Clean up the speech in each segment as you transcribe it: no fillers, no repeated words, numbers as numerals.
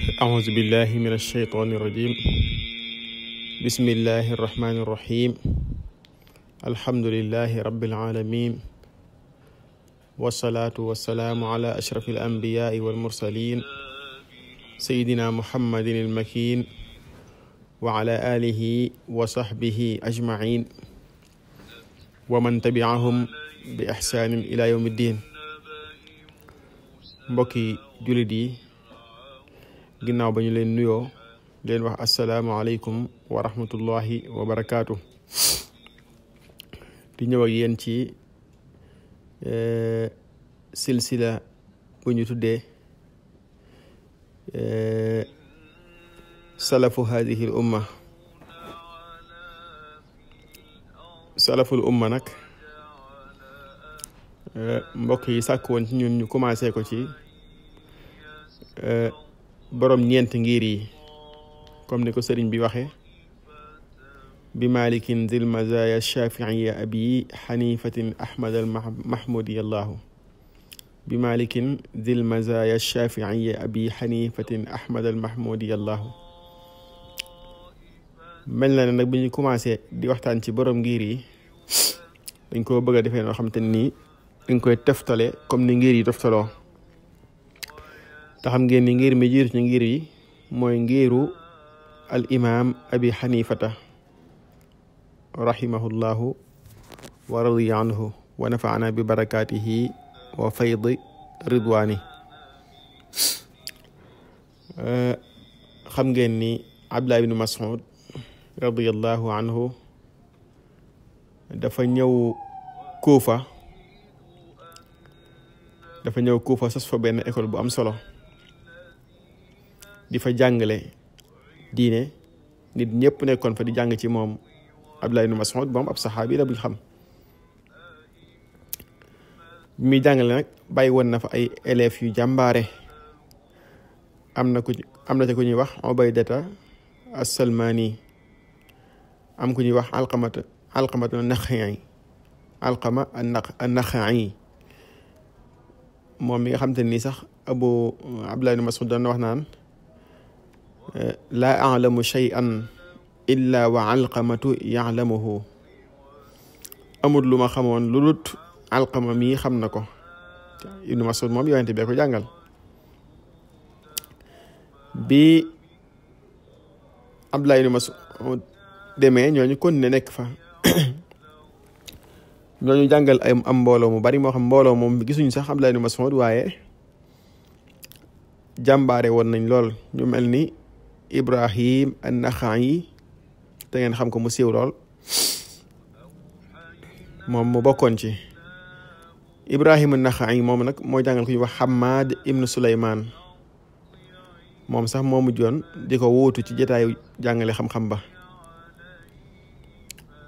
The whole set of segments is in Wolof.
أعوذ بالله من الشيطان الرجيم بسم الله الرحمن الرحيم الحمد لله رب العالمين والصلاة والسلام على أشرف الأنبياء والمرسلين سيدنا محمد المكين وعلى آله وصحبه أجمعين ومن تبعهم بإحسان إلى يوم الدين. mbokki jullit yi ginnaaw ba ñu leen nuyoo leen wax asalaamaaleykum wa rahmatullahi wa barakaatu. di ñëw ak yéen ci silsila bu ñu tuddee salafu hadihi l umma. salaful umma nag mbokk yi sàkk woon ci ñun ñu commencé ko ci borom ñeent ngir yi comme ni ko sëriñ bi waxe bi malikin zil mazaya shafiiya abi xanifatin ahmad al mahmudi allahu bi malikin zil mazaya shafiiya abi xanifatin ahmad al mahmudi allahu. mel na ne nag bi ñu commencé di waxtaan ci borom ngir yi dañ ko bëgg a defee noo xam te nii dañ koy teftale comme ni ngir yi teftaloo. te xam ngeen ni ngir mi jiitu ci ngir yi mooy ngiru al imam abi xanifata rahimahullahu wa radiya anhu wa nafaana bi barakatihi wa faydi ridwani. xam ngeen ni Abdullah ibn Mas'ud radiyallahu anhu dafa ñëw Kuufa sos fa benn école bu am solo di fa jàngale diine. nit ñëpp nekkoon fa di jàng ci moom. Abdullah ibn Mas'ud moom ab saxaabi la buñ xam. bi muy jàngale nag bàyyi woon na fa ay élèves yu jàmbaare. am na te ku ñuy wax Ubaydata as-Salmani, am ku ñuy wax alqamata an-Naxa'i moom mi nga xam te ni sax Abdullah ibn Mas'ud doon wax naan laa a'lamu shay'an illa wa alqamatu ya'lamuhu. amul lu ma xamoon lu dut alqama mii xam na ko. ibn Mas'ud moom yonente bee ko jàngal. bi Abdullah ibn Mas'ud demee ñooñu kon ne nekk fa ñooñu jàngal ay am mbooloo mu bari moo xam mbooloo moom gisuñu sax Abdullah ibn Mas'ud waaye jàmbaare woon nañ lool. ñu mel ni Ibrahim an-Naxa'i te ngeen xam ko mu siiw lool, moom mu bokkoon ci. Ibrahim an-Naxa'i moom nag moo jàngal ku ñuy wax Hammad ibn Sulayman. moom sax moo mujjoon di ko wuutu ci jotaayu jàngale xam-xam ba.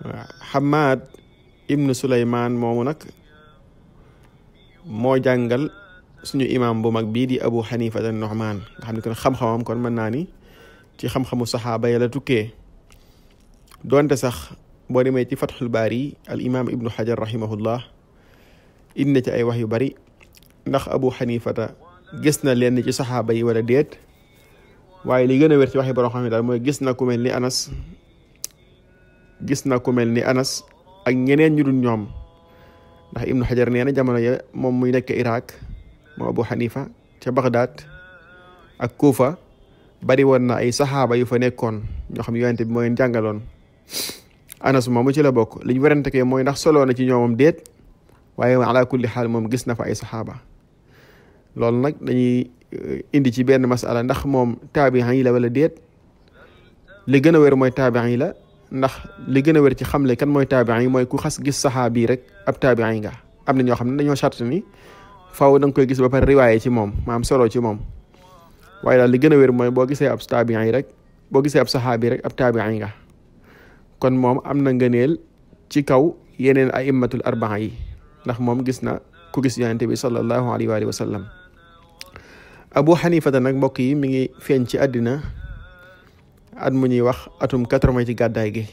waaw Hammad ibn Sulayman moomu nag moo jàngal suñu imam bu mag bii di Abu Hanifa an-Nu'man nga xam ne kon xam-xamam kon mën naa ni ci xam-xamu saxaaba ya la tukkee. doonte sax boo demee ci Fathul Baari al imam ibnu Hajar rahimahullah indi na ci ay wax yu bari ndax Abu Hanifata gis na leen ci saxaaba yi wala déet. waaye li gën a wér ci waxi borom xam ne daal mooy gis na ku mel ni Anas ak ñeneen ñu dul ñoom. ndax Ibnu Hajar nee na jamono ya moom muy nekk Irak moom Abu Hanifa ca Baghdad ak Kufa bari woon na ay saxaaba yu fa nekkoon ñoo xam yonente bi moo leen jàngaloon. Anas moomu ci la bokk. li ñu werante ke mooy ndax solo na ci ñoomam déet, waaye ala kulli xaal moom gis na fa ay saxaaba. loolu nag dañuy indi ci benn masala ndax moom taabi'in yi la wala déet. li gën a wér mooy taabi'in yi la, ndax li gën a wér ci xamle kan mooy taabi'in yi mooy ku xas gis saxaabi rek ab taabi'in nga. am na ñoo xam ne dañoo charte ni faaw da nga koy gis ba pare riwaaye ci moom maam solo ci moom. waaye daal li gën a wér mooy boo gisee ab taabi'in yi rek boo gisee ab saxaabi rek ab taabi'in nga. kon moom am na ngëneel ci kaw yeneen a'immatul arba'a yi ndax moom gis na ku gis yonente bi sallallahu alayhi wa sallam. Abu Hanifata nag mbokk yi mi ngi feeñ ci àddina at mu ñuy wax atum 80 ci gàddaay gi.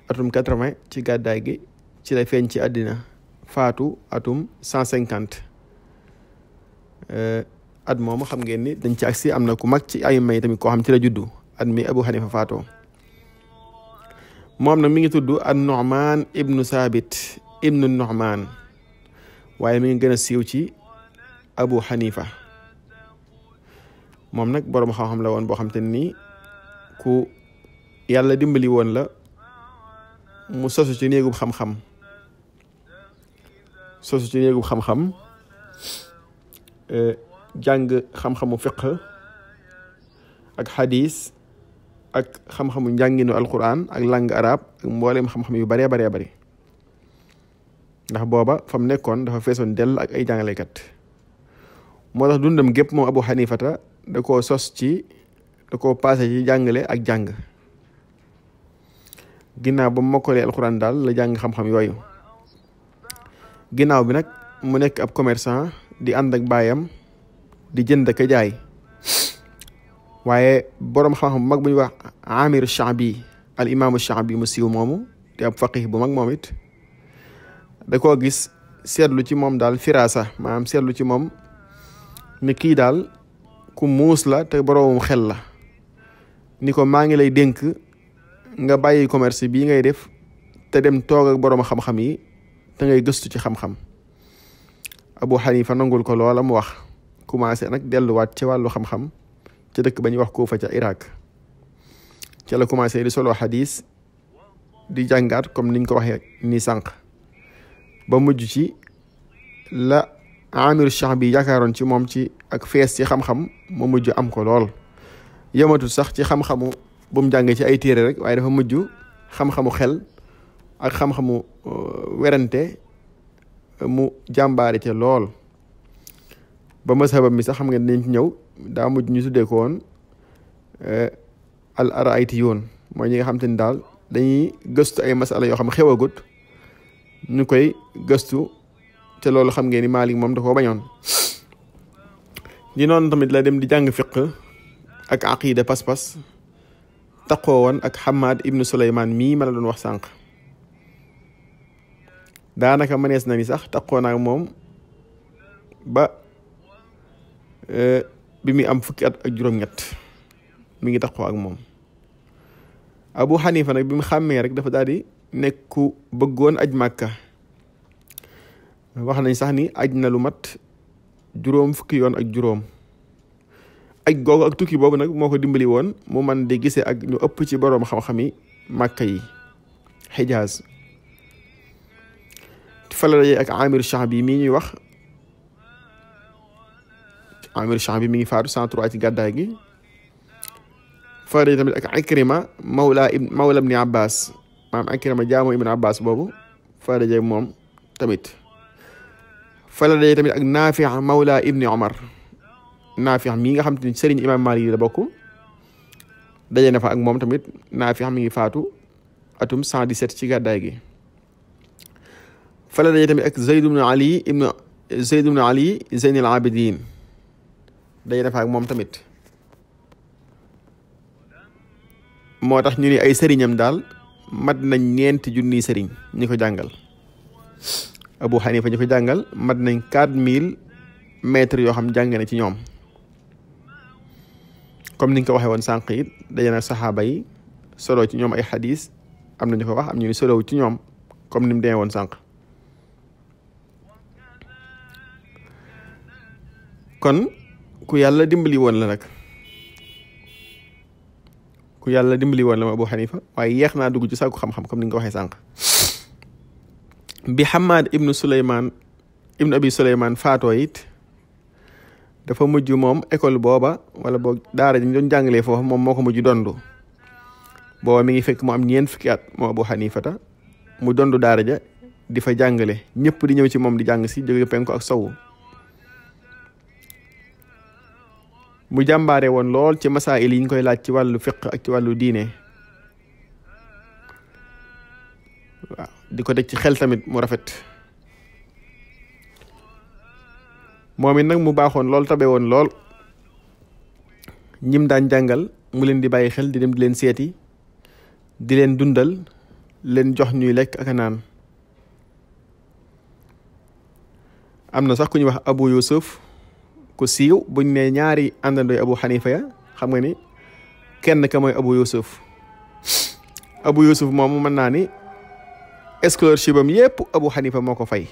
atum 80 ci gàddaay gi ci la feeñ ci àddina faatu atum 150. at moomu xam ngeen ni dañ ci agsi am na ku mag ci ay may tamit koo xam ci la juddu at mi Abu Hanifa faatoo moom nag mi ngi tudd an-Nu'man ibnu Saabit ibnu Nu'man waaye mi ngi gën a siiw ci Abu Hanifa moom nag boroom xam-xam la woon boo xam te ni ku yàlla dimbali woon la mu sosu ci néegub xam-xam jàng xam-xamu fiqh ak xadis ak xam-xamu njànginu alquran ak langue arabe ak mbooleem xam-xam yu baree baree bari ndax booba fa mu nekkoon dafa feesoon dell ak ay jàngalekat moo tax dundam gépp moom Abu Hanifata da koo passé ci jàngale ak jàng ginnaaw ba mu mokkalee alquran daal la jàng xam-xam yooyu ginnaaw bi nag mu nekk ab commerçant di ànd ak baayam di jënd ak jaay waaye boroom xam-xam bu mag bu ñuy wax Amir Sha'bi al imaamu Sha'bi mu siiw moomu te ab faqih bu mag moom it da koo gis seetlu ci moom daal firaasa maanaam seetlu ci moom ni kii daal ku muus la te boroomum xel la ni ko maa ngi lay dénk nga bàyyi commerce bii ngay def te dem toog ak boroom xam-xam yi te ngay gëstu ci xam-xam Abu Hanifa nangul ko loola mu wax commencé nag delluwaat ci wàllu xam-xam ca dëkk ba ñuy wax Kuufa ca Irak ca la commencé di solo xadis di jàngaat comme niñ ko waxee nii sànq ba mujj ci la Amir Sha'bi yaakaaroon ci moom ci ak fees ci xam-xam mu mujj am ko lool yëmatul sax ci xam-xamu bu mu jàngee ci ay téere rek waaye dafa mujj xam-xamu xel ak xam-xamu werante mu jàmbaari ca lool ba mazhabam mi sax xam ngeen dañ ci ñëw daa mujj ñu tuddee ko woon al araaytiyuun mooy ñi nga xam te ni daal dañuy gëstu ay masala yoo xam xewagut ñu koy gëstu te loolu xam ngeen ni Maalik moom da koo bañoon di noonu tamit la dem di jàng fiq ak aqida pas-pas taqoo woon ak Hamad ibnu Suleymaan mii ma la doon wax sànq daanaka mënees na ni sax taqoo naa moom ba bi muy am fukki at ak juróom-ñett mi ngi taqoo ak moom Abu Hanifa nag bi mu xàmmee rek dafa daal di nekk ku bëggoon aj Màkka wax nañ sax ni aj na lu mat juróom fukki yoon ak juróom aj googu ak tukki boobu nag moo ko dimbali woon mu man di gisee ak ñu ëpp ci boroom xam-xami Màkka yi Hijaaz fa la dajee ak Amir Sha'bi mii ñuy wax Amir Sha'bi mi ngi faatu 103 ci gàddaay gi fa la dajee tamit ak Ikrima mawla ibni Abbas maanaam Ikrima jaamu ibn Abbas boobu fa la dajee moom tamit fa la dajee tamit ak Naafi' mawla ibni Omar Naafi' mii nga xam te ni sëriñ imam Maalik yi la bokk dajee na fa ak moom tamit Naafi' mi ngi faatu atum 117 ci gàddaay gi fa la dajee tamit ak Zayd ibn Ali Zayn al-Abidin dajee na fa ak moom tamit moo tax ñu ni ay sëriñam daal mat nañ 4 junniy sëriñ ñi ko jàngal Abu Hanifa ñi ko jàngal mat nañ 4000 maîtres yoo xam jàng na ci ñoom comme ni nga ko waxee woon sànq it daje na saxaaba yi solo ci ñoom ay xadis am na ñu ko wax am ñu ni solowu ci ñoom comme ni mu demee woon sànq kon ku yàlla dimbali woon la nag ku yàlla dimbali woon la ma Abu Hanifa waaye yeex naa dugg ci sàkku xam-xam comme ni nga ko waxee sànq bi Hamad ibnu Abi Suleymaan faatoo it dafa mujj moom école booba wala boog daara ji ñu doon jàngalee foofu moom moo ko mujj dondu booba mi ngi fekk mu am 4 fukki at moom Abu Hanifata mu dondu daara ja di fa jàngale ñëpp di ñëw ci moom di jàng si jóge penku ak sowu mu jàmbaare woon lool ci masaa'il yi ñu koy laaj ci wàllu fiqh ak ci wàllu diine waaw di ko teg ci xel tamit mu rafet moom it nag mu baaxoon lool tabe woon lool ñim daan jàngal mu leen di bàyyi xel di dem di leen seeti di leen dundal leen jox ñuy lekk ak a naan am na sax ku ñuy wax Abu Yusuf ku siiw buñ ne ñaari àndandooy Abu Hanifa ya xam nga ni kenn ka mooy Abu Yusuf moomu mën naa ni scholarship am yépp Abu Hanifa moo ko fay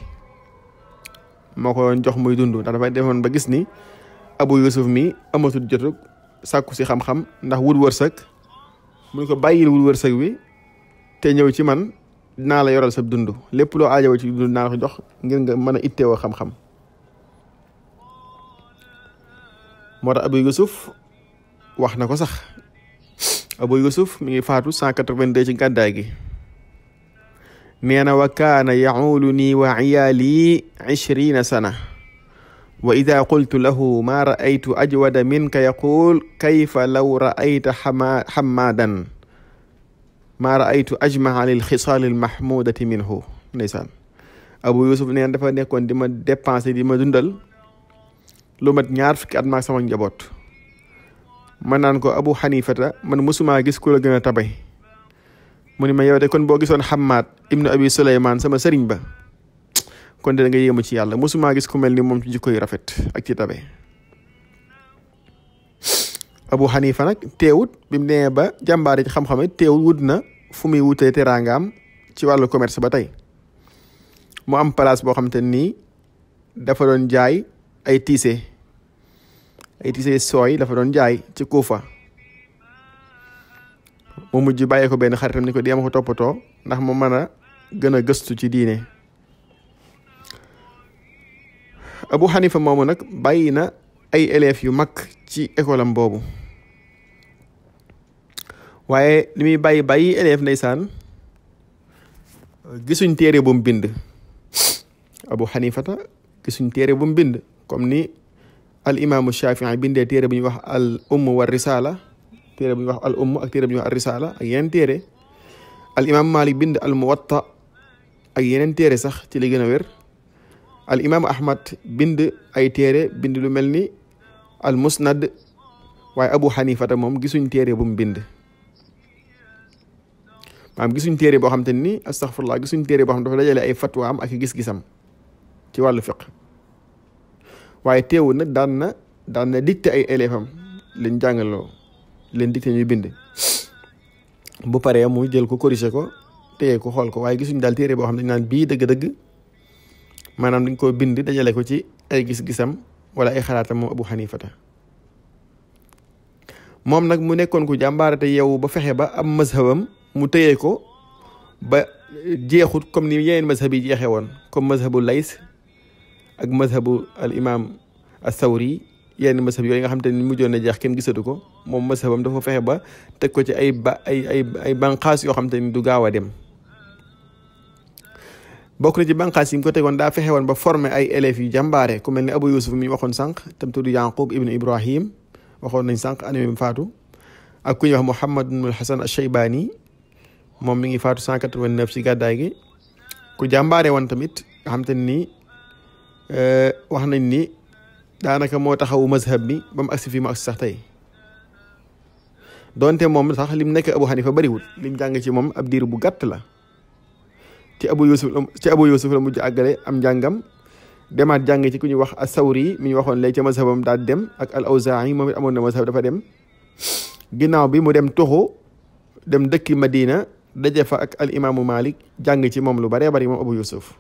moo ko jox muy dund ndax dafa defoon ba gis ni Abu Yusuf mi amatul jotug sàkku si xam-xam ndax wut wërsëg mu ko bàyyil wut wërsëg wi te ñëw ci man dinaa la yoral sa dund lépp loo aajowoo ci dund dinaa la ko jox ngir nga mën a itteewoo xam-xam moo tax Abu Yusuf wax na ko sax Abu Yusuf mi ngi faatu 182 ci gàddaay gi nee na wa kaana yauluni wa iyaali 20 sana wa ida qultu lahu ma raaytu ajwada minka yaqul kayfa law raayta xamaadan ma raaytu ajmaa lil xisaal al mahmudati minhu ndeysaan Abu Yusuf neen dafa nekkoon di ma dépensé di ma dundal lu mat 2 fukki at maag sama njaboot man naan ko Abu Hanifata man musuma gis ku la gën a tabe mu ni ma yow de kon boo gisoon Hammad ibnu Abi Suleymaan sama sëriñ ba kon de nga yéemu ci yàlla musuma gis ku mel ni moom ci jikko yu rafet ak ci tabe Abu Hanifa nag teewut bi mu nee ba jàmbaare ci xam-xam teewut wut na fu muy wutee teraangaam ci wàllu commerce ba tey mu am place boo xam te nii dafa doon jaay ay tiise sooy dafa doon jaay ci Kuufa mu mujj bàyyee ko benn xaritam ni ko di ma ko toppatoo ndax mu mën a gën a gëstu ci diine Abu Hanifa moomu nag bàyyi na ay élèves yu mag ci école am boobu waaye li muy bàyyi élèves ndeysaan gisuñ téere bu mu bind Abu Hanifata gisuñ téere bu mu bind comme ni al imaamu Shafii bindee téere bu ñuy wax al wa risala téere bu ñuy wax al ak téere bu ñuy wax al risala ak yeneen téere al imaam Malik bind al muwatta ak yeneen téere sax ci li gën a wér al imaam Ahmad bind ay téere bind lu mel ni al musnad waaye Abu Hanifata moom gisuñ téere bu mu bind maanaam gisuñ téere boo xam te ni astaghfirullah gisuñ téere boo xam dafa dajale ay fatwaam ak gis-gisam ci wàllu fiqh waaye teewul nag daan na dicté ay élèves am leen jàngaloo leen dicté ñuy bind bu paree mu jël ko corrigé ko téye ko xool ko waaye gisuñ daal téere boo xam ne dañ naan bii dëgg-dëgg maanaam dañ koo bind dajale ko ci ay gis-gisam wala ay xalaatam moom Abu Hanifata moom nag mu nekkoon ku jàmbaarate yow ba fexe ba am mazhabam mu téye ko ba jeexut comme ni yeneen mazhab yi jeexee woon comme mazhabu Lays ak mazhabu al imam as-Sawri yenn mazhab yooyu nga xam te ni mujjoon na jeex kenn gisatu ko moom mazhabam dafa fexe ba teg ko ci ay banqaas yoo xam te ni du gaaw a dem bokk na ci banqaas yi mu ko tegoon daa fexe woon ba former ay élèves yu jàmbaare ku mel ni Abu Yusuf mi waxoon sànq tam tudd Yaqub ibnu Ibrahim waxoon nañ sànq année mi faatu ak ku ñuy wax Muhammad ibn Hasan al-Shaybani moom mi ngi faatu 189 ci gàddaay gi ku jàmbaare woon tamit nga xam te ni wax nañ ni daanaka moo taxawu mazhab bi ba mu agsi fii mu agsi sax tey donte moom sax lim nekk Abu Hanifa bariwul lim jàng ci moom ab diir bu gàtt la ci Abu Yusuf la mujj àggale am njàngam demaat jàng ci ku ñuy wax as-Sawri mi ñu waxoon léegi ca mazhabam daal dem ak al-Awzaa'i moom it amoon na mazhab dafa dem ginnaaw bi mu dem toxu dem dëkki Madina daje fa ak al imaamu Malik jàng ci moom lu baree bari moom Abu Yusuf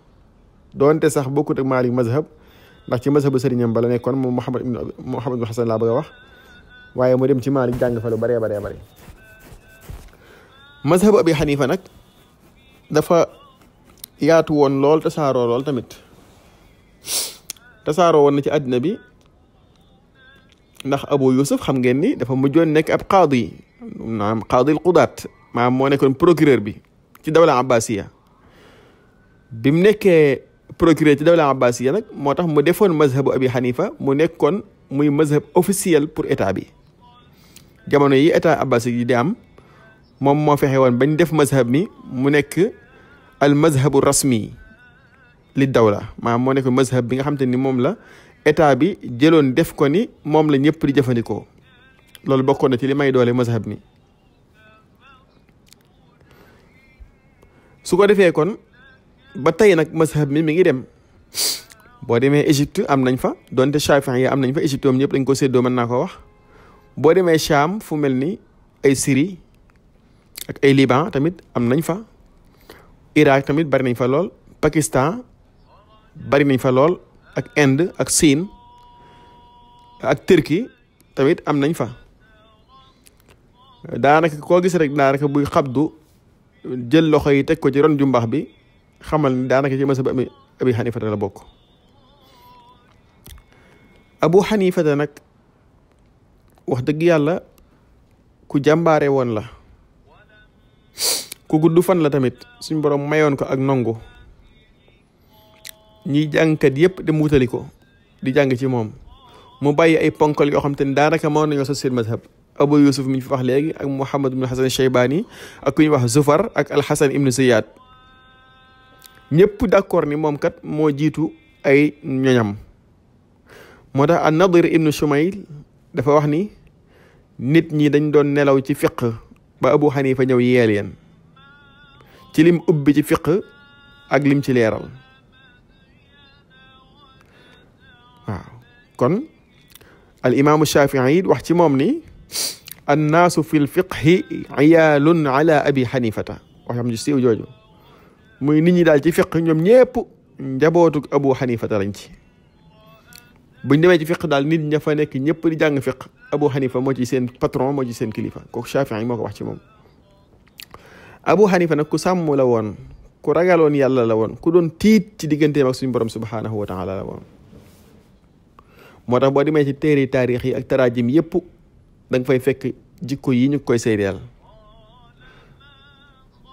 doonte sax bokkut ak Malik mazhab ndax ci mazhabu sëriñam ba la nekkoon moom Muhammad ibn Hasan laa bëgg a wax waaye mu dem ci Malik jàng fa lu baree baree bari mazhabu Abi Hanifa nag dafa yaatu woon lool tasaaroo lool tamit tasaaroo woon na ci àddina bi ndax Abu Yusuf xam ngeen ni dafa mujjoon nekk ab qaadi naam qaadi al-qudaat maanaam moo nekkoon procureur bi ci dawla abbasiya bi mu nekkee procureur ci dawla abbasiya nag moo tax mu defoon mazhabu Abi Hanifa mu nekkoon muy mazhab officiel pour état bi jamono yi état abbasi yi di am moom moo fexe woon bañ def mazhab mi mu nekk al mazhabu rasmi li dawla maanaam moo nekk mazhab bi nga xam te ni moom la état bi jëloon def ko ni moom la ñëpp di jëfandikoo loolu bokkoon na ci li may doole mazhab mi su ko defee kon ba tey nag mazhab mi ngi dem boo demee Égypte am nañ fa donte Shafi'i yi am nañ fa Égypte moom ñëpp dañ ko séddoo mën naa ko wax. boo demee Cham fu mel ni ay Syrie ak ay Liban tamit am nañ fa. Irak tamit bari nañ fa lool. Pakistan bari nañ fa lool ak Inde ak Siin ak Turquie tamit am nañ fa. daanaka koo gis rek daanaka buy xabdu jël loxo yi teg ko ci ron jumbax bi xamal ni daanaka ci mazhab Abi Hanifa la bokk. Abu Hanifa nag wax dëgg yàlla ku jàmbaare woon la ku gudd fan la tamit suñ borom mayoon ko ak nongu ñiy jàngkat yépp dem wutali ko di jàng ci moom mu bàyyi ay ponkal yoo xam te ne daanaka moo nañoo sos seen mazhab. Abu Yusuf mi ñu fi wax léegi ak Muhammad ibn Hasan Shaybani ak ku ñuy wax Zufar ak Al-Hasan ibn Ziyad ñëpp d'accord ni moom kat moo jiitu ay ñoñam. moo tax an-Nadir ibn Shumayl dafa wax ni nit ñi dañ doon nelaw ci fiqh ba Abu Hanifa ñëw yee leen ci lim ubbi ci fiqh ak lim ci leeral. waaw kon al imaamu Shafi'i wax ci moom ni annaasu fi lfiqhi iyaalun ala abi xanifata waxam ji siiw jooju muy nit ñi daal ci fiq ñoom ñépp njabootug abu xanifata lañ ci. buñ demee ci fiq daal nit ña fa nekk ñëpp di jàng fiq abu xanifa moo ci seen patron moo ci seen kilifa kooku Shafi'i moo ko wax ci moom. abu xanifa nag ku sàmm la woon ku ragaloon yàlla la woon ku doon tiit ci digganteem ak suñu borom subhanahu wa taala la woon. moo tax boo demee ci téere taarix yi ak taraajim yépp da nga fay fekk jikko yi ñu koy seedeel.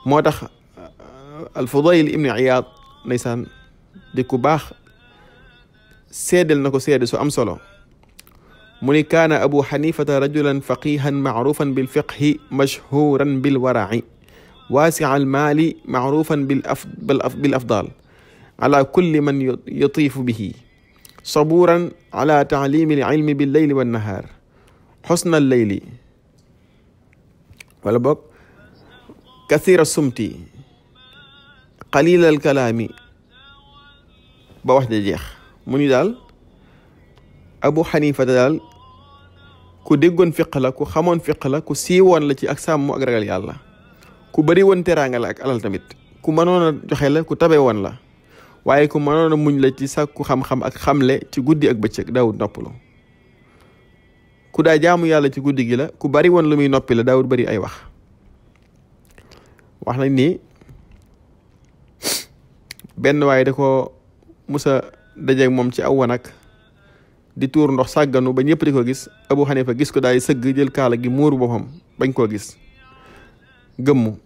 moo tax al-Fudayl ibn Iyad ndeysaan di ku baax seedeel na ko seede su am solo mu ni kaana abu xanifata rajulan faqihan maarufan bilfiqhi mashhuran bilwaraci waasica almaali maarufan bilafdal ala kulli man yutiifu bihi saburan ala taalimi alilmi billeyli wannahaar xusna alleyli wala boog kathira sumti qalila alkalaami ba wax ja jeex mu ni daal abu xanifa daal ku déggoon fiq la ku xamoon fiq la ku siiwoon la ci ak sàmm ak ragal yàlla ku bari woon teraanga la ak alal tamit ku mënoon a joxe la ku tabe woon la waaye ku mënoon a muñ la ci sàkku xam-xam ak xamle ci guddi ak bëccëg daawut noppalu ku daa jaamu yàlla ci guddi gi la ku bari woon lu muy noppi la daawut bari ay wax nañ ni benn waaye da ko musa dajeeg moom ci aw wanag di tuur ndox sàgganu ba ñëpp di ko gis Abu Hanifa gis ko daay sëgg jël kaala gi muuru boppam bañ koo gis gëmmu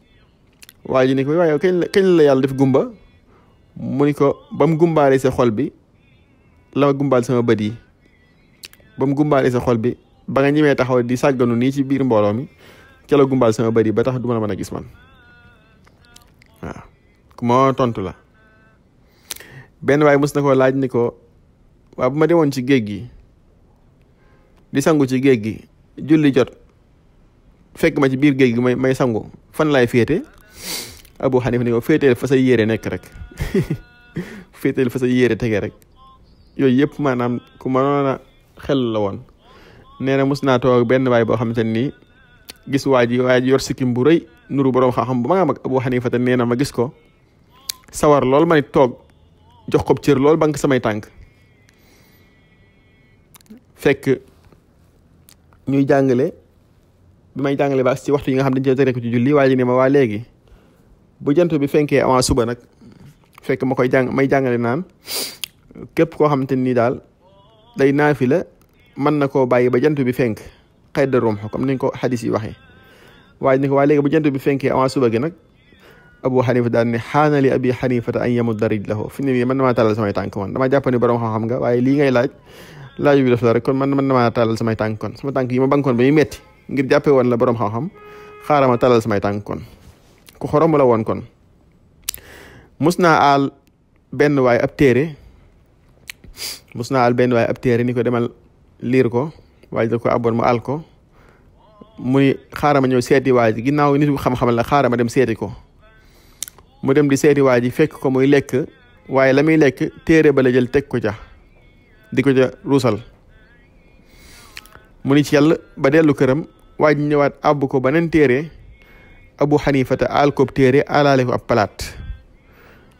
waa ji ni ko waaye kañ la yàlla def gumba mu ni ko ba mu gumbaale sa xol bi la gumbaal sama bët yi ba mu gumbaale sa xol bi ba nga ñemee taxaw di sàgganu nii ci biir mbooloo mi ca la gumbaal sama bët yi ba tax du ma la mën a gis man waaw ku ma tontu la. benn waaye mos na ko laaj ni ko waaw bu ma demoon ci géej gi di sangu ci géej gi julli jot fekk ma ci biir géej gi may sangu fan laay féete Abu Hanifa ni ko féeteel fa sa yére nekk rek féeteel fa sa yére tege rek yooyu yëpp maanaam ku mënoon a xel la woon. nee na mos naa toog benn waay boo xamante ni gis waa ji yor sikkim bu rëy nuru boroom xam-xam bu ma nga mag Abu Hanifa te nee na ma gis ko sawar lool ma nit toog jox ko cër lool bank samay tànk fekk ñuy jàngale bi may jàngale ba ci waxtu yi nga xam dañ cee tere ko ci julli waa ji ne ma waa léegi bu jant bi fenkee avant suba nag fekk ma koy may jàngale naan képp koo xamante ni daal day naafila mën na koo bàyyi ba jant bi fenk xayda rumh comme ni ko xadis yi waxee waa ji ne ko waa léegi bu jant bi fenkee avant suba gi nag Abu Hanifa daal ne xaana li abi xanifata an yamudda rijlahu fi ne nii man damaa tàllal samay tànk man damaa jàpp ne borom xam-xam nga waaye lii ngay laaju bi def la rek kon man damaa tàllal samay tànk kon sama tànk yi ma bankoon ba muy metti ngir jàppee woon la borom xam-xam xaaral ma tàllal samay tànk kon ku xorom la woon kon. mus naa aal benn waay ab téere ni ko demal liir ko waaye da ko abboon mu aal ko muy xaaral ma ñëw seeti waa ji ginnaaw nit ku xam-xam la xaaral ma dem seeti ko. mu dem di seeti waa ji fekk ko muy lekk waaye la muy lekk téere ba la jël teg ko ca di ko ca ruusal. mu ni ci yàlla ba dellu këram waaj ñëwaat àbb ko beneen téere. Abu Xanifata aal ko téere aalaale ko ab palaat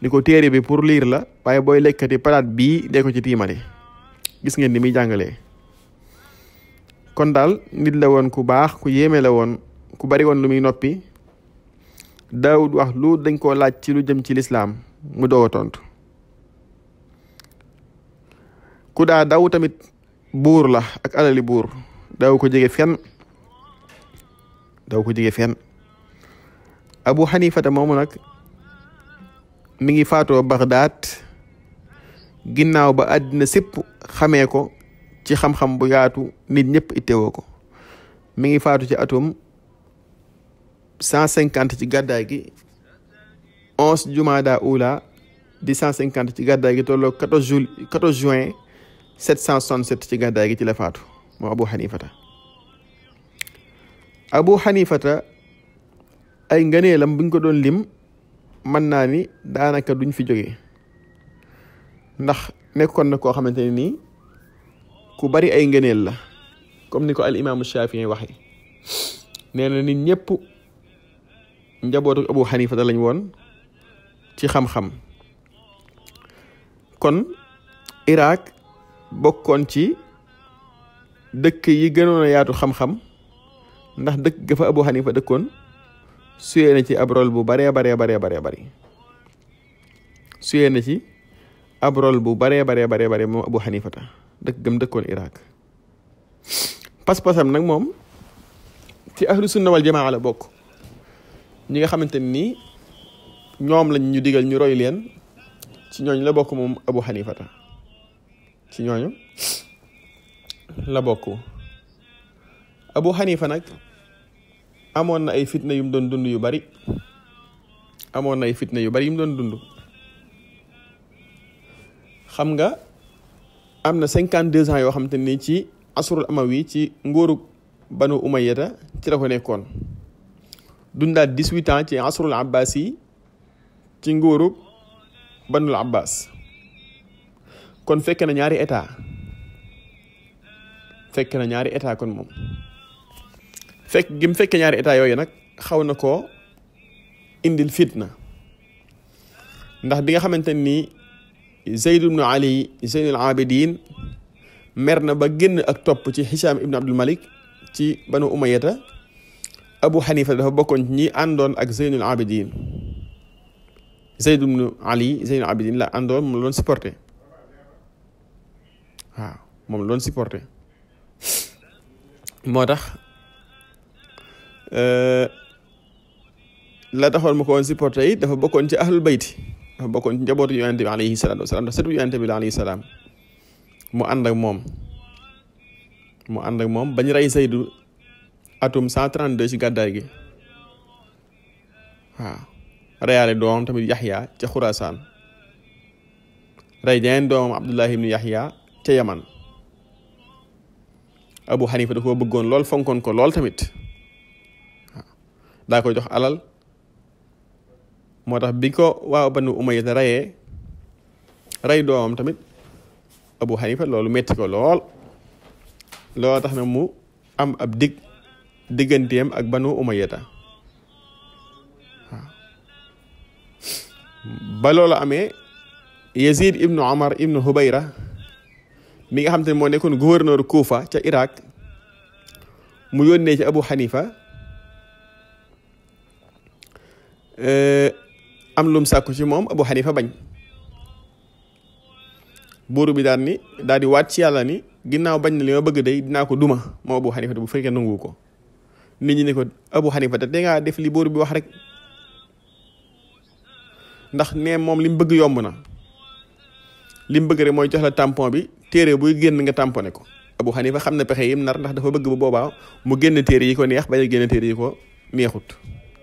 ni ko téere bi pour lire la waaye booy lekkati palaat bii dee ko ci tiimale. gis ngeen ni muy jàngalee. kon daal nit la woon ku baax ku yéeme la woon ku bari woon lu muy noppi. Daawud wax lu dañ koo laaj ci lu jëm ci lislaam mu doog a tontu. ku daa daw tamit buur la ak alali buur daw ko jege fenn. Abu Xanifata moomu nag mi ngi faatoo Baghdad ginnaaw ba àddina sépp xamee ko ci xam-xam bu yaatu nit ñëpp ittewoo ko. mi ngi faatu ci atum 150 ci gàddaay gi 11 Jumada Ula di 150 ci gàddaay gi tolloo 14 juin 767 ci gàddaay gi ci la faatu moo Abu Xanifata. Abu Xanifata ay ngëneelam buñ ko doon lim mën naa ni daanaka duñ fi jógee ndax nekkoon na koo xamante ne nii ku bari ay ngëneel la comme ni ko al imaamu Shafii waxe nee na nit ñëpp njabootu Abu Xanifata lañ woon ci xam-xam. kon Irak bokkoon ci dëkk yi gënoon a yaatu xam-xam ndax dëkk ga fa Abu Xanifa dëkkoon suyee na ci ab rôle bu baree bari suyee na ci ab rôle bu baree bari moom Abu Xanifata dëkk gëm dëkkoon Irak. pas-pasam nag moom ci ahlu sunna wal jamaa la bokk. ñi nga xamante ni ñoom lañ ñu digal ñu roy leen ci ñooñ la bokk moom Abu Xanifata ci ñooñu la bokk. Abu Xanifa nag amoon na ay fitna yu mu doon dund yu bari xam nga am na 52 ans yoo xamante ni ci asrul amawi ci nguuru banu umayyata ci la ko nekkoon. dundaat 18 ans ci asrul abbasi ci nguuru banul abbas. kon fekk na ñaari état kon moom fekke ñaari état yooyu nag xaw na koo indil fitna ndax bi nga xamante ni Zayd ibnu Ali Zeynul Abidin mer na ba génn ak topp ci Hisham ibnu Abdul Malik ci banu umayyata Abu Xanifa dafa bokkoon ñi àndoon ak Zeynul Abidin. Zayd ibnu Ali Zeynul Abidin la àndoon moom la doon supporté moo tax la taxoon ma ko woon supporté yi dafa bokkoon ci ahlul bayti dafa bokkoon ci njabootu yonente bi alayhi salaatu wasalaam ndax sëtu yonente bi la alayhi salaam mu ànd ak moom bañ rey Zaydu atum 132 ci gàddaay gi reyaale doomam tamit Yaxya ca Xurasaan rey jeneen doomam Abdullahi ibnu Yaxya ca Yaman. Abu Xanifa da koo bëggoon lool fonkoon ko lool tamit daa ko jox alal moo tax bi ko waa Banu Umayya rey doomam tamit Abu Xanifa loolu metti ko lool tax na mu am ab digganteem ak Banu Umayya ba loolu amee Yazid ibnu Omar ibnu Hubayra mi nga xam te ne moo nekkoon gouverneur Kufa ca Irak mu yónnee ci Abu Xanifa am lum sàkku ci moom Abu Xanifa bañ. buuru bi daal di waat ci yàlla ni ginnaaw bañ na li ma bëgg day dinaa ko duma moom Abu Xanifa bu fekkee nangu ko. nit ñi ne ko Abu Xanifa te ngaa def li buuru bi wax rek ndax ne moom li mu bëgg yomb na li mu bëgg rek mooy jox la tampon bi téere buy génn nga tamponné ko. Abu Xanifa xam na pexe yim nar ndax dafa bëgg bu boobaa mu génn téere yi ko neex bañ a génn téere yi ko neexut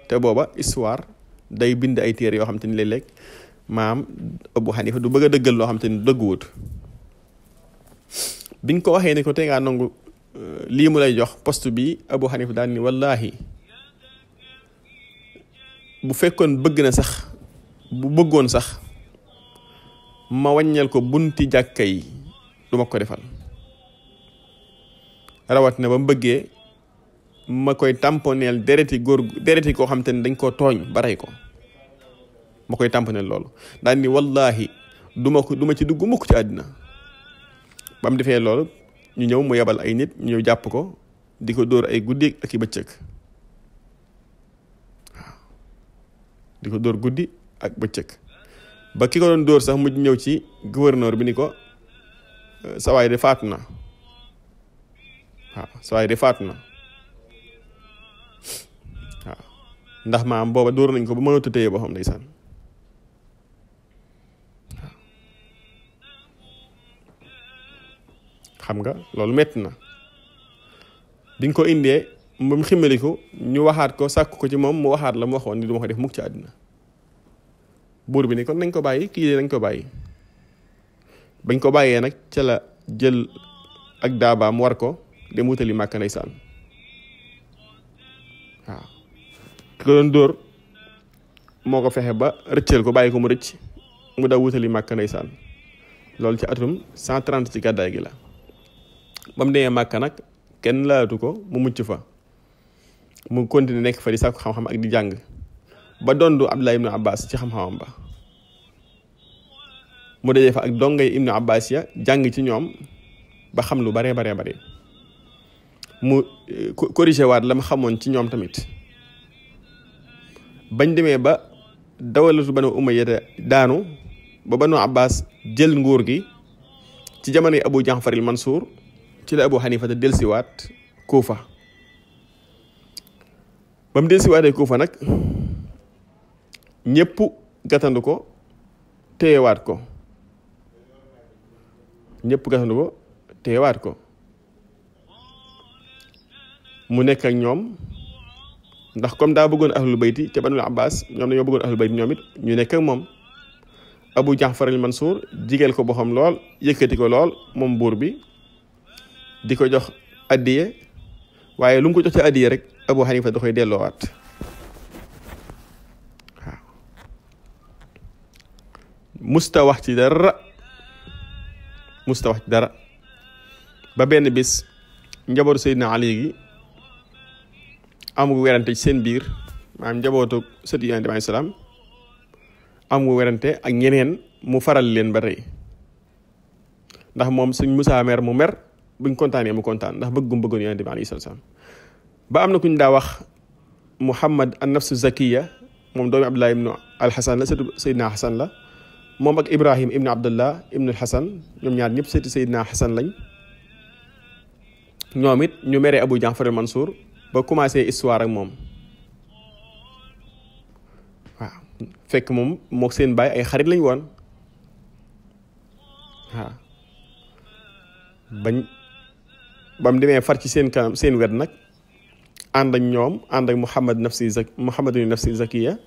te booba histoire day bind ay téere yoo xam te ni léeg-léeg maam Abu Xanifa du bëgg a dëggal loo xam te ni dëgguwut. biñ ko waxee ne ko te ngaa nangu lii mu lay jox poste bi Abu Xanifa daal ni wallahi bu fekkoon bëgg na sax bu bëggoon sax ma wàññal ko bunti jàkka yi du ma ko defal rawat na ba mu bëggee ma koy tamponeel dereti koo xam te ne dañ koo tooñ ba rey ko ma koy tamponeel loolu daal ni wallahi du ma ci dugg mukk ci àddina ba mu defee loolu ñu ñëw mu yebal ay nit ñu ñëw jàpp ko di ko dóor ay guddi ak i bëccëg waaw di ko dóor guddi ak bëccëg ba ki ko doon dóor sax mujj ñëw ci gouverneur bi ni ko sawaay de faatu na waaw sawaay de faatu na waaw ndax maam booba dóor nañ ko ba mënatu téye boo xam ndeysaan waaw xam nga loolu metti na biñ ko indee ba mu ximmaliku ñu waxaat ko sàkk ko ci moom mu waxaat la mu waxoon ni du ma ko def mukk ci àddina buur bi ni kon nañ ko bàyyi kii de nañ ko bàyyi bañ ko bàyyee nag ca la jël ak daabaam war ko dem wutali Màkka ndeysaan waaw ki ko doon dóor moo ko fexe ba rëccal ko bàyyi ko mu rëcc mu daw wutali Màkka ndeysaan loolu ci atum 130 ci gàddaay gi la ba mu demee Màkka nag kenn laatu ko mu mucc fa mu continuer nekk fa di sàkku xam-xam ak di jàng ba dondu Abdullah ibnu Abbas ci xam-xamam ba mu dajee fa ak dongay ibnu Abbas ya jàng ci ñoom ba xam lu baree bare mu corrigé waat la mu xamoon ci ñoom tamit bañ demee ba dawalatu Banu Umayya daanu ba Banu Abbas jël nguur gi ci jamonoy Abu Jaafar al Mansour ci la Abu Hanifa te delsiwaat Kuufa ba mu delsiwaatee Kuufa nag ñëpp gàttandu ko téyewaat ko mu nekk ak ñoom ndax comme daa bëggoon ahlul bayti ca Banul Abbas ñoom dañoo bëggoon ahlul bayti ñoom it ñu nekk ak moom Abu Jaafar al Mansour jigeel ko boppam lool yëkkati ko lool moom buur bi di ko jox addiye waaye lu mu ko jox ci addiye rek Abu Hanifa da koy delloowaat waaw musta wax ci dara ba benn bis njabootu Seydina Ali gi amu werante ci seen biir maanaam njabootu sëti Yonent bi alayhi salaam amu werante ak ñeneen mu faral leen ba tey ndax moom suñ Musaa mer mu mer buñ kontaanee mu kontaan ndax bëggoon Yonent bi alayhi salaam ba am na kuñ daa wax Muhammad an nafsu zakiya moom doomi Abdullah ibnu al-Hasan la sëtu Seydina Hasan la moom ak Ibrahim ibnu Abdullah ibnu al-Hasan ñoom ñaar ñëpp sëti Seydina Hasan lañ ñoom it ñu meree Abu Jaafar al-Mansour ba commencé histoire ak moom waaw fekk moom mook seen baay ay xarit lañ woon waaw ba mu demee far ci seen kanam seen wet nag ànd ak ñoom ànd ak Muhammadu nafsi zakiya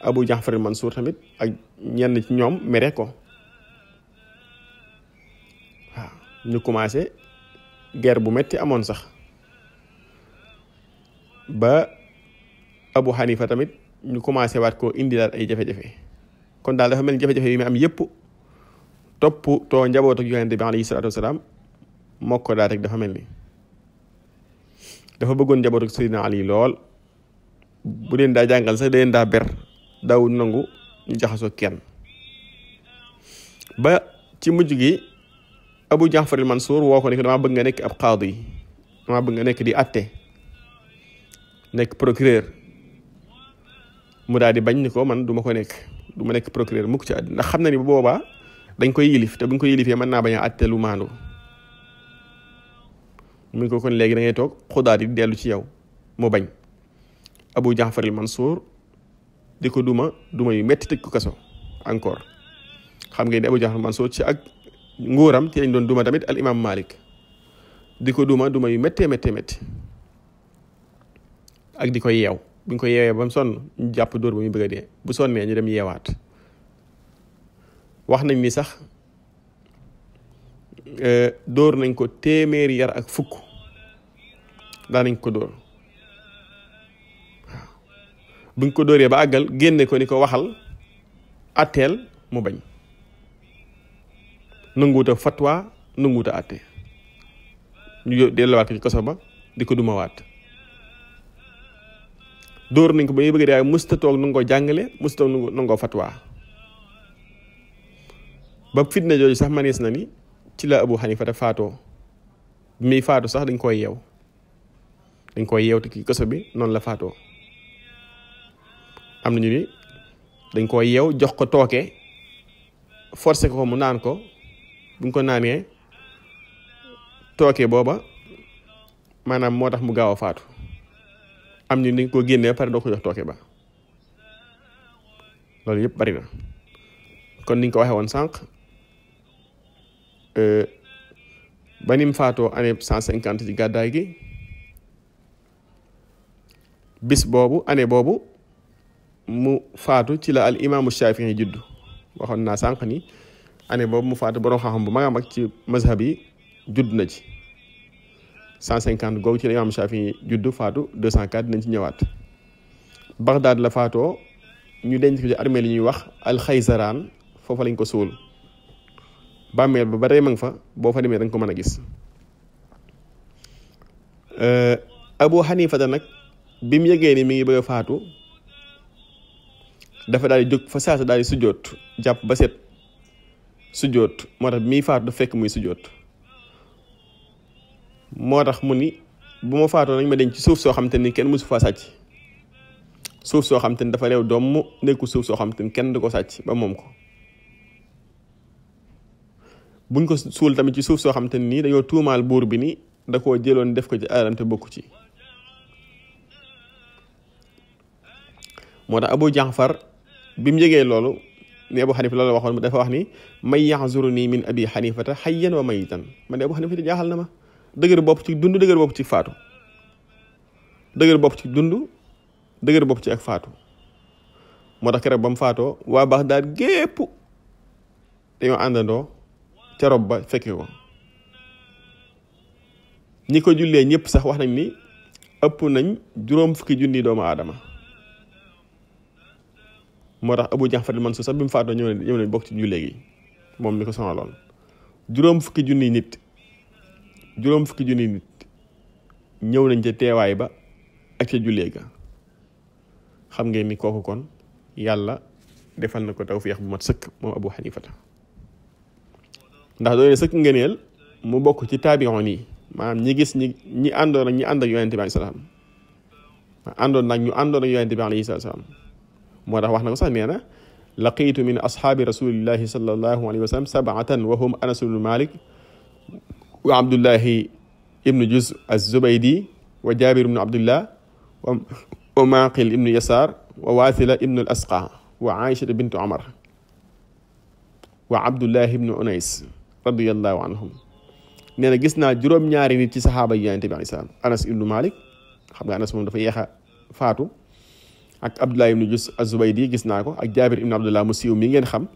Abu Jaafar al-Mansour tamit ak ñenn ci ñoom mere ko waaw ñu commencé guerre bu metti amoon sax ba Abu Hanifa tamit ñu commencé waat koo indi daal ay jafe-jafe kon daal dafa mel ni jafe-jafe yi mu am yépp topp too njaboot ak Yonent bi alayhi salaatu wasalaam moo ko daal rek dafa mel ni dafa bëggoon njaboot ak Seydina Ali lool bu leen daa jàngal sax da leen daa ber daw nangu ñu jaxasoo kenn ba ci mujj gi Abu Jaafar al-Mansour woo ko ne ko damaa bëgg nga nekk ab qaadi damaa bëgg nga nekk di atte nekk procureur mu daal di bañ ni ko man du ma ko nekk du ma nekk procureur mukk ci àddina ndax xam na ni bu boobaa dañ koy yilif te buñ ko yilifee mën naa bañ a atte lu maandu mu ngi ko kon léegi da ngay toog xudaat yi dellu ci yow mu bañ Abu Jaafar al-Mansour di ko duma yu metti tëj ko kaso encore xam ngeen ne Abu Jaafar al-Mansour ci ak nguuram ci lañ doon duma tamit al imam Malik di ko duma yu méttee ak di ko yeew buñ ko yeewee ba mu sonn ñu jàpp dóor ba muy bëgg a dee bu sonnee ñu dem yeewaat wax nañ ni sax dóor nañ ko téeméeri yar ak fukk daanañ ko dóor waaw buñ ko dóoree ba àggal génne ko ni ko waxal atteel mu bañ nanguuta fatwa nanguuta àtte ñu delluwaat ko ci kaso ba di ko dumawaat dóor nañ ko ba muy bëgg waaye musta toog nangoo jàngale musta toog nangoo fatwa ba fitna jooju sax manees na ni ci la Abu Hanifa faatoo bi muy faatu sax dañ koy yeew te ki kaso bi noonu la faatoo am nañu ni dañ koy yeew jox ko tooke forcé ko mu naan ko buñ ko naanee tooke booba maanaam moo tax mu gaaw a faatu am ñu dañ ko génnee pare doo ko jox tooke ba loolu yëpp bari na kon niñ ko waxee woon sànq ba nim faatoo année 150 ci gàddaay gi bis boobu année boobu mu faatu ci la al imaamu Shafii juddu waxoon naa sànq ni année boobu mu faatu borom xam-xam bu mag a mag ci mazhab yi judd na ci 150 googu ci la imaamu Shafii juddu faatu 204 dinañ ci ñëwaat Baghdad la faatoo ñu denc ko ci armée li ñuy wax alxaysaraan foofa lañ ko suul bàmmeel ba tey ma nga fa boo fa demee da nga ko mën a gis Abu Hanifa nag bi mu yëgee ni mi ngi bëgg a faatu dafa daal di jóg fa saasa daal di sujjoot jàpp ba set sujjoot moo tax bi muy faatu dafa fekk muy sujjoot moo tax mu ni bu ma faatoo nañ ma denc ci suuf soo xam te ni kenn mësu faa sàcc suuf soo xam te ni dafa réew doom nekku suuf soo xam te ni kenn du ko sàcc ba moom ko buñ ko suul tamit ci suuf soo xam te ni dañoo tuumaal buur bi ni da koo jëloon def ko ci alalam te bokku ci moo tax Abu Jaafar bi mu yëgee loolu ni Abu Hanifa loolu waxoon dafa wax ni may yaxzuruni min abi xanifata xayyan wa mayitan man de Abu Hanifa jaaxal na ma dëgër bopp ci dund dëgër bopp ci faatu dëgër bopp ci dund dëgër bopp ci ak faatu moo tax keroog ba mu faatoo waa Bagdaad gépp dañoo àndandoo ca rob ba fekke ko ñi ko jullee ñëpp sax wax nañ ni ëpp nañ 50 junni doomu aadama moo tax Abu Jaafar al-Mansuur sax bi mu faatoo ñëw nañ bokk ci jullee gi moom mi ko sonaloon 50 junni nit ñëw nañ ca teewaay ba ak ca jullee ga xam ngeen ni kooku kon yàlla defal na ko tawfiix bu mat sëkk moom Abu Hanifa ndax doone sëkk ngëneel mu bokk ci taabi'oon yi maanaam ñi gis ñi àndoon ak ñi ànd ak yonente bi alayhi salaam àndoon nag ñu àndoon ak yonente bi alayhi salaam moo tax wax na ko sax nee na laqiitu min ashaabi rasulillahi sallallahu alayhi wa sallam sab'atan wa hum Anas ibnu Malik wa Abdullahi ibnu Juz az-Zubaydi wa Jabir ibnu Abdullah wa Maqil ibnu Yasar wa Wathila ibnu al-Asqa wa Aisha bintu Umar wa Abdullahi ibnu Unais radiyallahu anhum nee na gis naa juróom-ñaari nit ci saxaaba yi Yonent bi alayhi salaam Anas ibnu Malik xam nga Anas moom dafa yeex a faatu ak Abdullahi ibnu Juz az-Zubaydi gis naa ko ak Jabir ibnu Abdullah mu siiw mi ngeen xam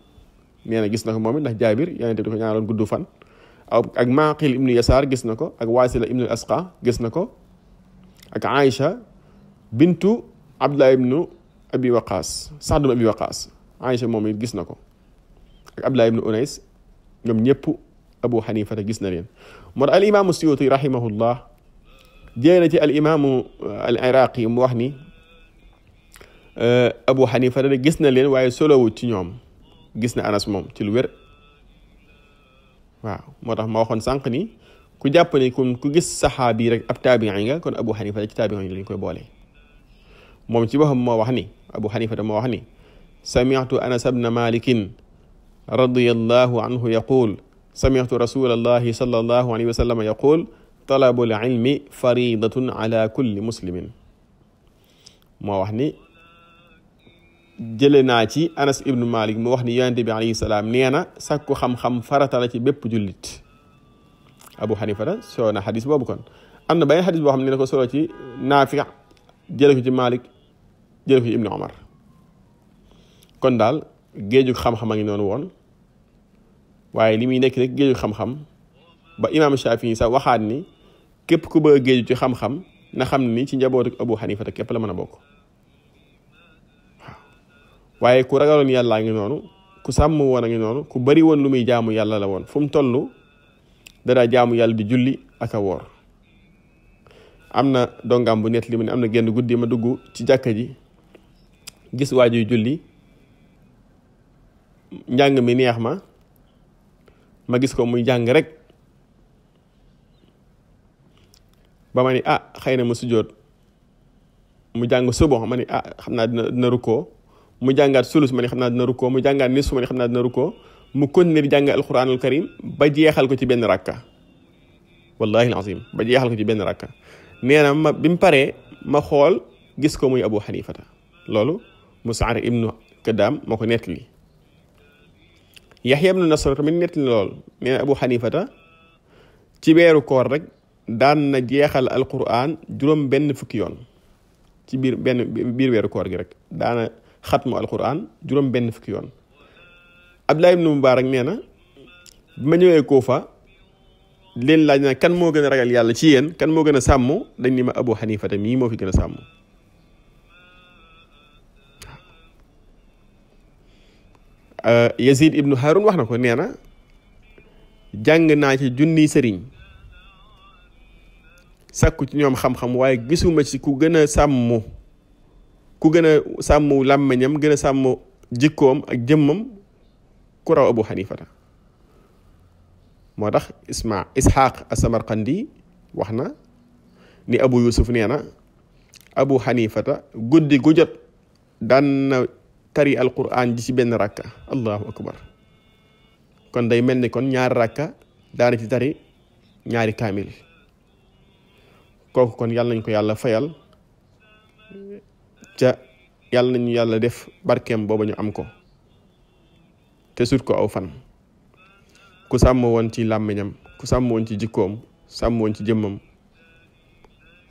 nee na gis na ko moom it ndax Jabir Yonent bi ko ñaanaloon gudd fan ak Maqil ibnu Yasar gis na ko ak Wasila ibnu al-Asqa gis na ko ak Aisha bintu Abdullah ibnu Abi Waqas Saad ibnu Abi Waqas Aisha moom it gis na ko ak Abdullah ibnu Unais ñoom ñëpp Abu Hanifa gis na leen moo tax al imaamu Suyuti rahimahullah jëlee na ci al imaamu al Iraqi mu wax ni Abu Hanifa gis na leen waaye solowut ci ñoom gis na Anas moom ci lu wér waaw moo tax ma waxoon sànq ni ku jàpp ni ku gis saxaabi rek ab taabi'i nga kon Abu Hanifa ci taabi'i yi lañ koy boole moom ci boppam moo wax ni Abu Hanifa moo wax ni sami'tu Anas ibn Malik radiyallahu anhu yaqul sami'tu rasulallahi sallallahu alayhi wa sallam yaqul talabul ilmi faridatun ala kulli muslimin moo wax ni jële naa ci Anas ibn Malik mu wax ni yonente bi alayhi salaam nee na sàkku xam-xam farata la ci bépp jullit Abu Hanifa soo na xadis boobu kon am na benn xadis boo xam ne ko solo ci Naafi jële ko ci Malik jële ko ci Ibnu Umar kon daal géejug xam-xam a ngi noonu woon waaye li muy nekk rek géejug xam-xam ba imaam Shafii sax waxaat ni képp ku bëgg a géeju ci xam-xam na xam ni ci njabootu Abu Hanifa képp la mën a bokk waaye ku ragaloon yàllaa ngi noonu ku sàmm woon a ngi noonu ku bari woon lu muy jaamu yàlla la woon fu mu toll dara jaamu yàlla di julli ak a woor am na dongam bu net li mu ne am na genn guddi ma dugg ci jàkka ji gis waajuy julli njàng mi neex ma gis ko muy jàng rek ba ma ni xëy na mu sujjóot mu jàng subo ma ni xam naa dina rukkoo mu jàngaat sulus ma ni xam naa dina rukkoo mu jàngaat nisfu ma ni xam naa dina rukkoo mu continuer di jàng alquranul karim ba jeexal ko ci benn rakka wallahi alazim ba jeexal ko ci benn rakka nee na ma bi mu paree ma xool gis ko muy Abu Hanifata loolu Mus'ab ibnu Kadaam moo ko nettali Yaxya ibnu Nasr tamit nettali loolu nee na Abu Hanifata ci weeru koor rek daan na jeexal alquran juróom benn fukki yoon ci biir weeru koor gi rek daana xatmu alquran juróom benn fukki yoon Abdullah ibnu Mubarak nee na bi ma ñëwee Kuufa leen laaj na kan moo gën a ragal yàlla ci yéen kan moo gën a sàmm dañ ni ma Abu Hanifata mii moo fi gën a sàmm Yazid ibnu Harun wax na ko nee na jàng naa ci junniy sëriñ sàkku ci ñoom xam-xam waaye gisuma ci ku gën a sàmm làmmiñam gën a sàmm jikkoom ak jëmmam ku raw Abu Hanifata moo tax Isxaaq as-Samarqandi wax na ni Abu Yusuf nee na Abu Hanifata guddi gu jot daan na tari alquran ji ci benn rakka allahu akbar kon day mel ni kon ñaari rakka daana ci tari ñaari kaamil kooku kon yàlla nañ ko yàlla fayal ca yàlla nañu yàlla def barkeem booba ñu am ko te sut ko aw fan ku sàmm woon ci làmmiñam ku sàmm woon ci jikkoom sàmm woon ci jëmmam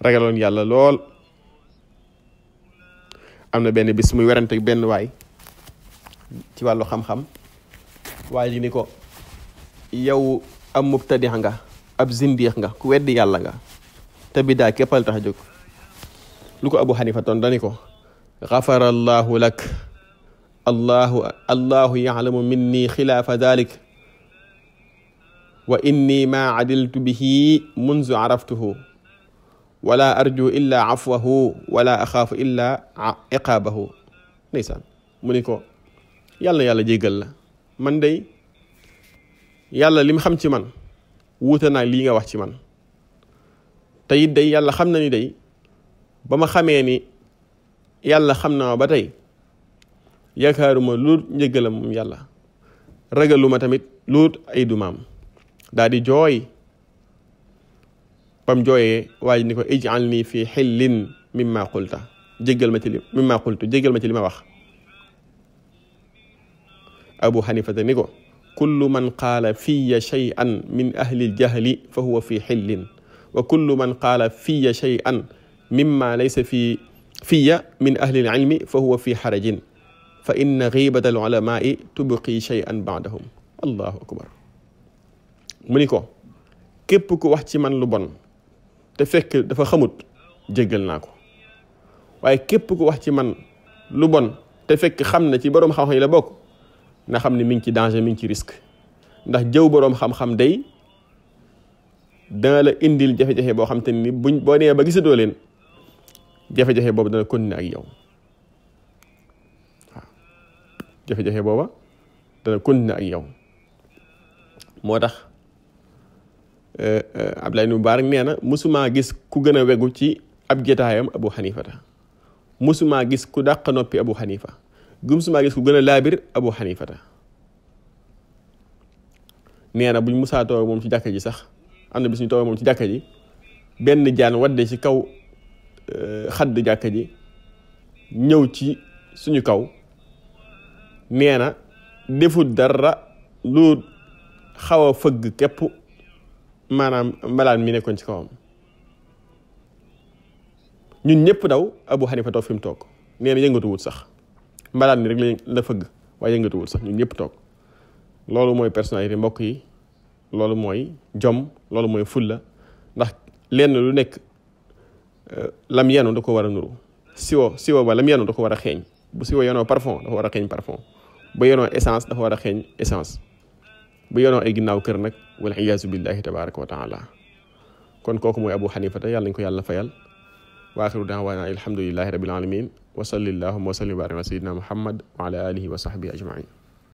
ragaloon yàlla lool am na benn bis muy werante benn waay ci wàllu xam-xam waaye ji ni ko yow am mubtadi nga ab zindiix nga ku weddi yàlla nga te bidaa képpal tax a jóg lu ko Abu Hanifa toon dani ko gafara allahu lak allahu ya'lamu minni xilaafa dalik wa inni ma adiltu bihi munzu araftuhu wala arju illa afwahu wala axaafu illa iqaabahu ndeysaan mu ni ko yàlla jéggal la man day yàlla li mu xam ci man wuute naa lii nga wax ci man te it day yàlla xam na ni day ba ma xamee ni yàlla xam na ma ba tey yaakaaruma luut njëggalam moom yàlla ragaluma tamit luut ay dumaam daal di jooy bam jooyee waaye ni ko ij'alni fi xillin mimma qulta jéggal ma ci li ma wax Abu Hanifata ni ko kullu man qaala fiya shay'an min ahli ljahli fa huwa fi xillin wa kullu man qaala fiya shay'an mimma laysa fiya min ahli lilmi fa huwa fi xarajin fa inna ghibata alulamai tubqi shay'an ba'dahum allahu akbar mu ni ko képp ku wax ci man lu bon te fekk dafa xamut jéggal naa ko waaye képp ku wax ci man lu bon te fekk xam na ci boroom xam-xam yi la bokk na xam ne mi ngi ci danger mi ngi ci risque ndax jëw boroom xam-xam day dana la indil jafe-jafe boo xam te ni boo nee ba gisatoo leen jafe-jafe boobu dana continuer ak yow waaw jafe-jafe booba dana continuer ak yow moo tax Abdullah ibn Mubarak nee na musumaa gis ku gën a wegu ci ab jotaayam Abu Hanifata musumaa gis ku dàq noppi Abu Hanifa musumaa gis ku gën a laabir Abu Hanifata nee na buñ musaa toog moom ci jàkka ji sax am na bis ñu toog moom ci jàkka ji benn jaan wadde ci kaw xadd jàkka ji ñëw ci suñu kaw nee na defut dara lu xaw a fëgg képp maanaam mbalaan mi nekkoon ci kawam ñun ñëpp daw Abu Hanifa toog fi mu toog nee na yëngatuwut sax mbalaan mi rek la fëgg waaye yëngatuwut sax ñun ñëpp toog loolu mooy personnalité mbokk yi loolu mooy jom loolu mooy fulla ndax lenn lu nekk lam yenu da ko war a nuru siwo ba lam yenu da ko war a xeeñ bu siwo yenoo parfum dafa war a xeeñ parfum bu yenoo essence dafa war a xeeñ essence bu yenoo ay ginnaaw kër nag wal iyaazu billahi tabaraka wa taala kon kooku mooy Abu Hanifa te yàlla nañ ko yàlla fayal wa axiru da'waana alhamdulillahi rabbil alamin wa sallallahu wa sallim wa barik ala sayyidina Muhammad wa ala alihi wa sahbihi ajmain